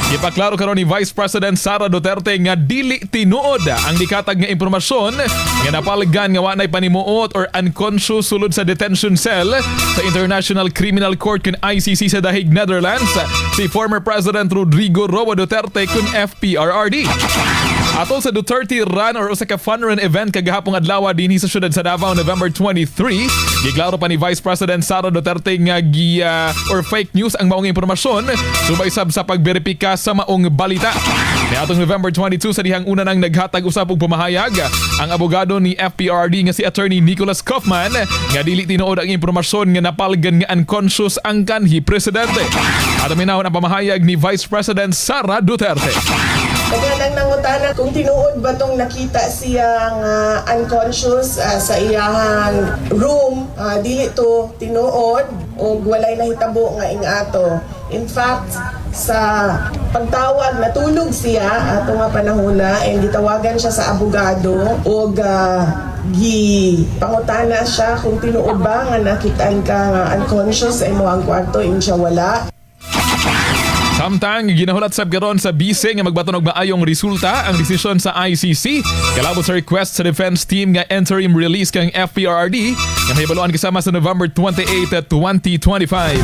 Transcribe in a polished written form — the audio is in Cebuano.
Gipaklaro karon ni Vice President Sara Duterte nga dili tinuod ang nikatag nga impormasyon nga napalgan nga wanay panimuot or unconscious sulod sa detention cell sa International Criminal Court kun ICC sa The Hague, Netherlands, si former President Rodrigo Roa Duterte kun FPRRD. Atol sa Duterte Run or usa ka fun run event kagahapong adlaw dinhi sa syudad sa Davao, November 23, giklaro pa ni Vice President Sara Duterte nga gi or fake news ang maong impormasyon, subay sab sa pagberipika sa maong balita. Niadtong November 22, sa dihang una nang naghatag usab og pamahayag ang abogado ni FPRRD nga si Attorney Nicholas Kaufman nga dili tinuod ang impormasyon nga napalgan nga unconscious ang kanhi presidente. At minahon ang pamahayag ni Vice President Sara Duterte. Daghan ang nangutana kung tinuod ba tong nakita siya nga unconscious sa iyahang room. Dili to tinuod og walay nahitabo nga ingato. In fact, sa pagtawag, natulog siya ato nga panahona and gitawagan siya sa abogado og gi pangutana siya kung tinuod ba nga nakitaan ka nga unconscious sa imong kwarto. Ingon siya, wala. Samtang ginahulat sab karon sa bise nga magbaton og maayong resulta ang desisyon sa ICC kalabot sa request sa defense team nga interim release kang FPRRD nga mahibaluan kasama sa November 28, 2025.